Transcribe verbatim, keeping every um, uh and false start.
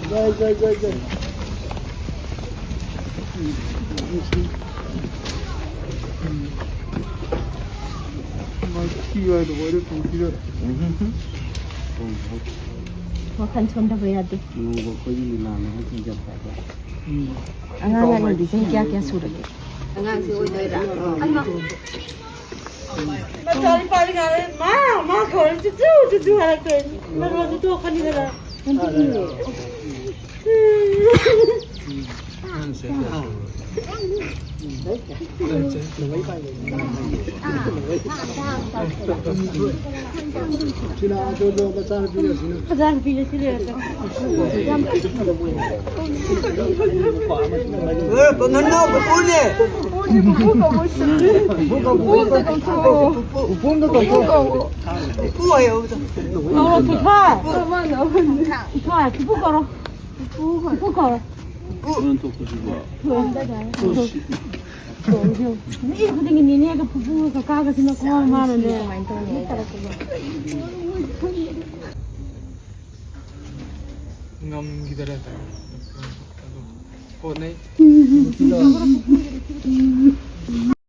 ꯖꯥꯏ, ꯖꯥꯏ, ꯖꯥꯏ, ꯖꯥꯏ꯫ ꯃꯊꯤ ꯍꯥꯏꯗꯣ ꯑꯣꯏꯔꯦ ꯄꯨꯟꯁꯤꯗ꯫ ꯋꯥꯈꯜ ꯁꯣꯟꯊꯕ ꯌꯥꯗꯦ꯫ ꯅꯣꯡꯃ ꯑꯩꯈꯣꯏꯒꯤ ꯂꯤꯂꯥꯅꯦ ꯍꯥꯏꯁꯤꯡꯁꯦ ꯌꯥꯝ ꯐꯕ꯫ ꯎꯝ꯫ ꯑꯉꯥꯡ ꯑꯅꯤꯗꯤ ꯆꯍꯤ ꯀꯌꯥ ꯀꯌꯥ ꯁꯨꯔꯒꯦ? ꯑꯉꯥꯡꯁꯤ ꯑꯣꯏꯗꯣꯏꯔꯥ? ꯃꯆꯥꯅꯨꯄꯥꯗꯤ ꯉꯥꯏꯔꯦ꯫ ꯃꯥ, ꯃꯥ ꯀꯧꯔꯦ꯫ ꯆꯨꯆꯨ, ꯆꯨꯆꯨ ꯍꯥꯏꯔꯛꯇꯣꯏꯅꯤ꯫ ꯃꯔꯣꯟꯗꯤ ꯊꯣꯛꯄꯅꯤꯗꯅ꯫ ꯃꯆꯥꯅꯨꯄꯤꯅ ꯁꯤ ꯂꯩꯔꯒ꯫ ꯌꯥꯝ ꯑꯦ, ꯄꯥꯡꯒꯟꯗꯣ ꯄꯨꯄꯨꯅꯦ꯫ ꯄꯨꯄꯨ ꯀꯧꯕ ꯁꯤ꯫ ꯄꯨꯄꯨ ꯀꯧꯕ꯫ ꯄꯨꯄꯨ ꯑꯝꯇ ꯀꯧꯊꯣꯛꯑꯣ꯫ ꯄꯨꯄꯨ ꯍꯥꯏꯌꯣ꯫ ꯀꯧꯔꯣ, ꯄꯨꯊꯣꯏ꯫ ꯄꯨꯊꯣꯏ, ꯄꯨꯄꯨ ꯀꯧꯔꯣ꯫ ꯄꯨꯄꯨ ꯀꯧꯔꯣ꯫ ꯄꯨꯄꯨ꯫ ꯃꯤ ꯈꯨꯗꯤꯡꯒꯤ ꯅꯦꯅꯦꯒ ꯄꯨꯄꯨꯒ ꯀꯀꯥꯒꯁꯤꯅ ꯀꯣ ꯃꯥꯅꯅꯦ꯫ ꯉꯝꯈꯤꯗꯔꯦ꯫ ꯍꯣꯠꯅꯩ꯫